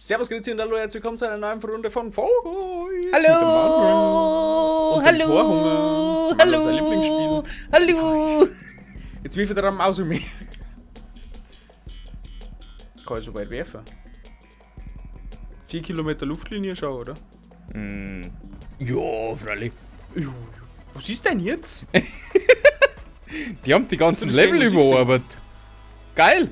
Servus, Grüezi und hallo, herzlich willkommen zu einer neuen Runde von Fall Guys. Hallo! Und dem Hallo! Torhunger. Manuel, Hallo! sein Lieblingsspiel. Hallo! Jetzt wirf ich da Maus um mich. Kann ich so weit werfen? 4 Kilometer Luftlinie schon, oder? Ja, freilich. Jo, was ist denn jetzt? Die haben die ganzen Das Level Ding muss ich überarbeitet. Geil!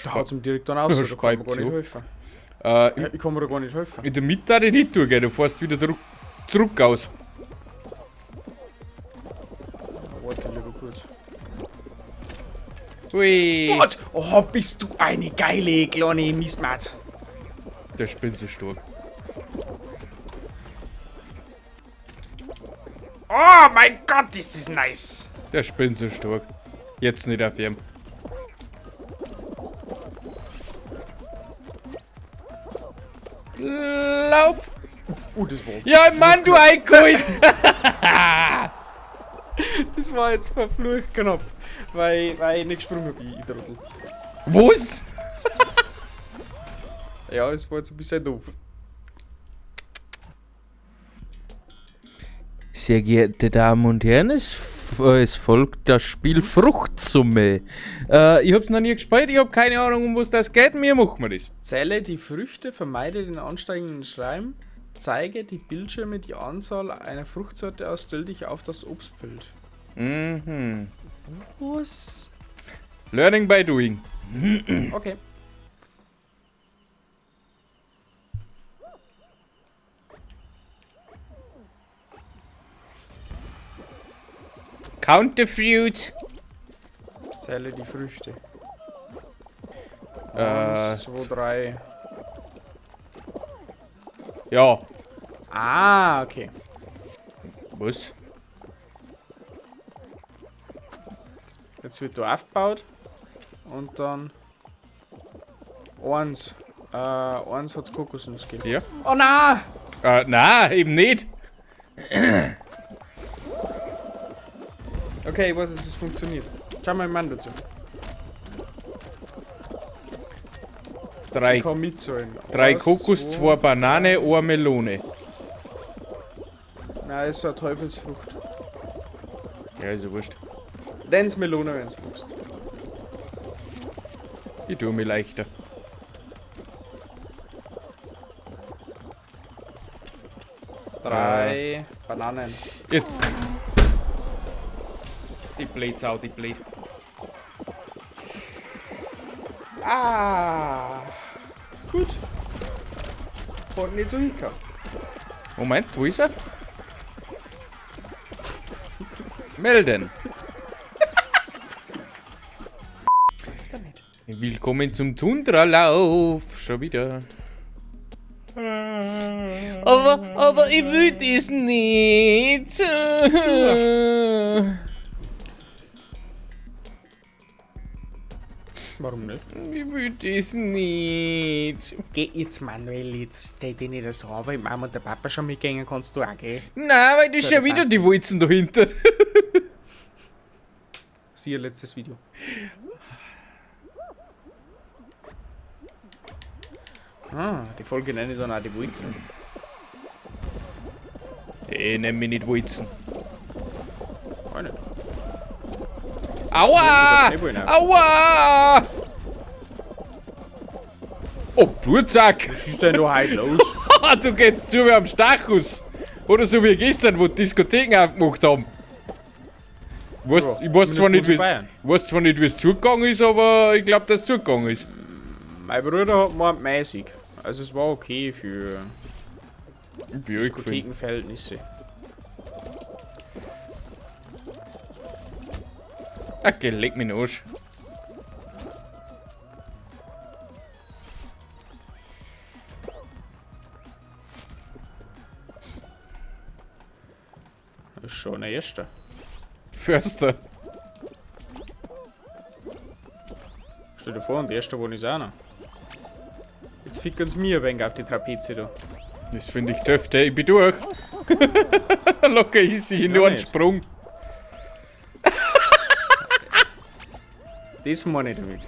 Da haut's ihm direkt dann aus, da kann man gar Speit nicht zu. helfen. In, Ja, ich kann mir da gar nicht helfen. in der Mitte darf ich nicht durchgehen, du fährst wieder zurück aus. Na, warte lieber kurz. Hui! Gott! Oh, bist du eine geile kleine Miesmatt. Der spinnt so stark. Oh mein Gott, ist das nice! Der spinnt so stark. Jetzt nicht auf ihm. Lauf! Das war. Ja, Mann, du Eingeholt! Das war jetzt verflucht knapp, weil ich nicht gesprungen bin, ich Trottel. Was? Ja, das war jetzt ein bisschen doof. Sehr geehrte Damen und Herren, es folgt das Spiel Fruchtsumme. Ich hab's noch nie gespielt, ich hab keine Ahnung, um was das geht. Mir machen wir das. Zähle die Früchte, vermeide den ansteigenden Schleim, zeige die Bildschirme die Anzahl einer Fruchtsorte aus, stell dich auf das Obstfeld. Mhm. Was? Learning by doing. Okay. Count the fruit. Zähle die Früchte. 1, 2, 3. Ja. Ah, okay. Was? Jetzt wird da aufgebaut. Und dann. Eins. Eins hat's Kokosnuss gegeben. Ja. Oh nein! Na, eben nicht. Okay, ich weiß jetzt, wie es funktioniert. Schau mal Mann dazu. Drei, Ich kann mitzählen. drei Eins, Kokos, zwei Banane, eine Melone. Nein, das ist so eine Teufelsfrucht. Ja, ist ja wurscht. Nenn's Melone, wenn's magst. Ich tue mir leichter. Drei Bananen. Jetzt. Die blöd Sau, die blöd. Ah! Gut. Hat nicht so hingehauen. Moment, wo ist er? Melden. Damit. Willkommen zum Tundralauf. Schon wieder. Aber ich will das nicht. Warum nicht? Ich will das nicht. Geh jetzt, Manuel, jetzt stell dich nicht so an, weil Mama und der Papa schon mitgehen, kannst du auch gehen. Nein, weil das ist schon wieder die Wulzen dahinter. Siehe letztes Video. Ah, die Folge nenne ich dann auch die Wulzen. Ich nenn mich nicht Wulzen. Auch nicht. Aua! Aua! Oh, Blutsack! Was ist denn da heute los? Du gehst zu wie am Stachus! Oder so wie gestern, wo die Diskotheken aufgemacht haben. Ich weiß, Ja, ich weiß zwar nicht, zumindest wie's, in Bayern. ich weiß zwar nicht, wie es zugegangen ist, aber ich glaube, dass es zugegangen ist. Mein Bruder hat gemeint, mäßig. Also es war okay für Diskothekenverhältnisse. Okay, leck mich in den Arsch. Das ist schon ein erster. Förster. Stell dir vor, und der erste wo ist auch noch. Jetzt ficken sie mir ein wenig auf die Trapeze da. Das finde ich dürfte, ich bin durch. Locker easy, Ja, nur ein nicht. Sprung. Das meine ich damit.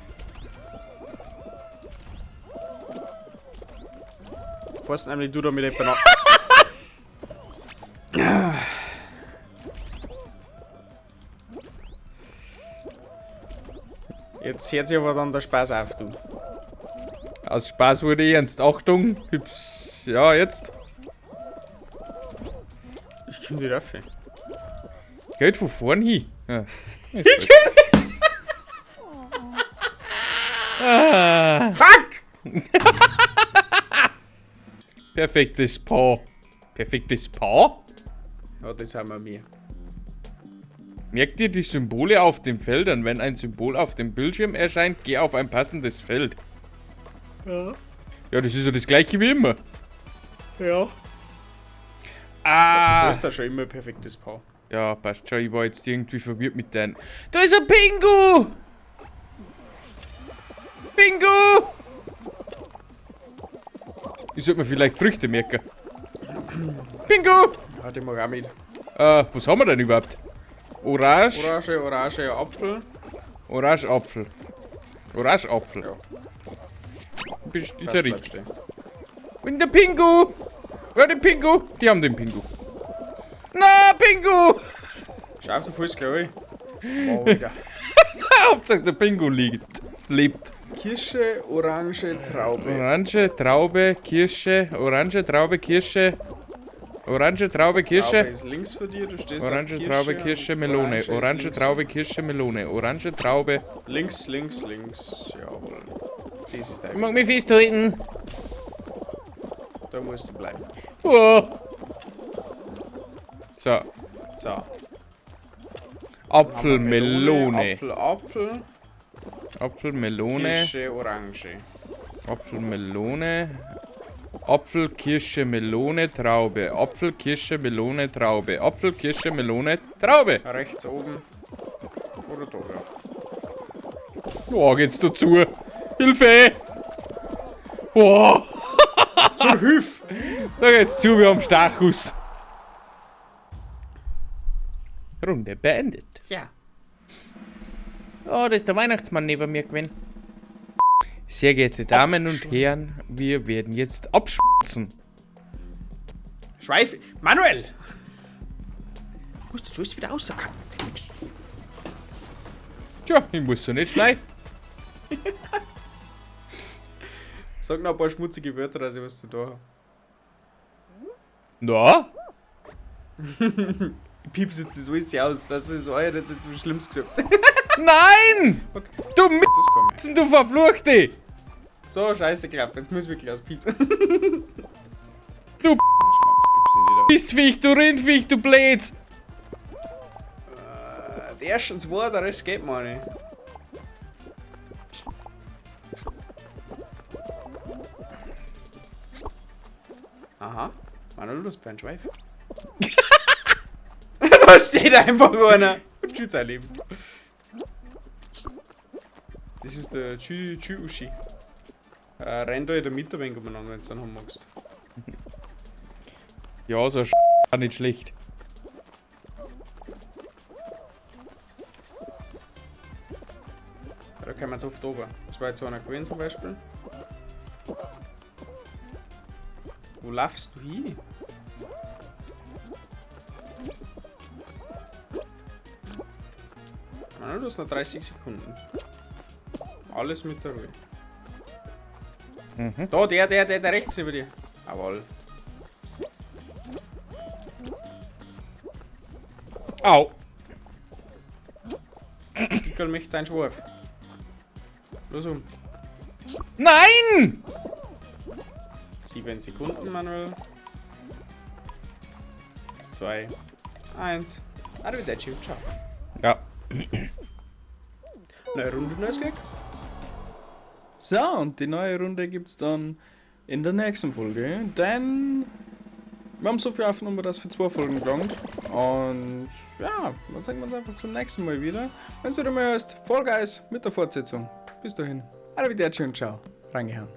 Fährst nämlich du da mit jemand an. Jetzt hört sich aber dann der Spaß auf, du. Aus Spaß wurde ernst. Achtung, hübsch. Ja, jetzt. Ich komm nicht rauf. Geht von vorn hin. Ja. Ah, Fuck! Perfektes Paar. Perfektes Paar? Ja, das haben wir mir. Merkt ihr die Symbole auf den Feldern? Wenn ein Symbol auf dem Bildschirm erscheint, geh auf ein passendes Feld. Ja. Ja, das ist ja das gleiche wie immer. Ja. Ah! Du hast da schon immer perfektes Paar. Ja, passt schon. Ich war jetzt irgendwie verwirrt mit deinen. Da ist ein Pingu! Pingu! Ich sollte mir vielleicht Früchte merken. Pingu! Ja, den mag ich auch mit. Was haben wir denn überhaupt? Orange, Orange, Orange, Apfel. Orange, Apfel. Orange, Apfel. Ja. Bist ist Passt, ja bleib richtig. stehen. Und der Pingu! Wer den Pingu? Die haben den Pingu. Na, Pingu! Schau auf, du fällst, glaube ich. Wow, Alter. Hauptsache der Pingu liegt. Lebt. Kirsche, Orange, Traube. Orange, Traube, Kirsche, Orange, Traube, Kirsche. Orange, Traube, Traube Kirsche. ist links von dir, du stehst Orange, auf Traube, und Kirsche, Melone. Orange ist Orange, links. Traube, Kirsche, Melone. Orange, Traube. Links, links, links. Jawohl. Das ist Ich dein. mag mich festhalten. Da musst du bleiben. Oh. So. So. Apfel, Melone. Apfel, Apfel. Apfel, Melone. Kirsche, Orange. Apfel, Melone. Apfel, Kirsche, Melone, Traube. Apfel, Kirsche, Melone, Traube. Apfel, Kirsche, Melone, Traube. Rechts oben. Oder da, ja. Ja, geht's dazu. Hilfe! Oh, Zur Hilfe! da geht's zu, wir haben Stachus. Runde beendet. Ja. Oh, da ist der Weihnachtsmann neben mir gewesen. Sehr geehrte Damen und Herren, wir werden jetzt abschmutzen. Schweif. Manuel! Musst du jetzt wieder rauskommen. Tja, ich muss so nicht schneiden. Sag noch ein paar schmutzige Wörter, dass ich was zu tun habe. Na? Ich piepse jetzt das alles aus. Das ist euer, das ist was Schlimmes gesagt. Nein! Okay. Du Das kann ich. Mitzen, du Verfluchte! So, scheiße, klappt. Jetzt muss ich wirklich auspiepsen. Du Piepse nicht aus. Mistviech, du Rindviech, du Blöds! Die ersten zwei, der Rest geht mir nicht. Aha. Manuel, du hast keinen Schweif. Da steht einfach einer. Und tschüss sein Leben. Das ist der Tschü-Uschi. Renn da in der Mitte ein wenig umeinander, wenn du dann haben magst. Ja, so ein Sch nicht schlecht. Da kommen wir jetzt oft runter. Das war jetzt so einer gewesen zum Beispiel. Wo laufst du hin? Manuel, du hast noch 30 Sekunden. Alles mit der Ruhe. Mhm. Da, der rechts über dir. Jawohl. Au! Pickel mich dein Schwarf. Los um. Nein! 7 Sekunden, Manuel. 2, 1. Arrivederci, ciao. Ja. Neue Runde, neues Glück. So, und die neue Runde gibt's dann in der nächsten Folge, denn wir haben so viel aufgenommen, dass für 2 Folgen gelangt. Und ja, dann sehen wir uns einfach zum nächsten Mal wieder. Wenn's wieder mal heißt, Fall Guys mit der Fortsetzung. Bis dahin, arrivederci und ciao. Reingehauen.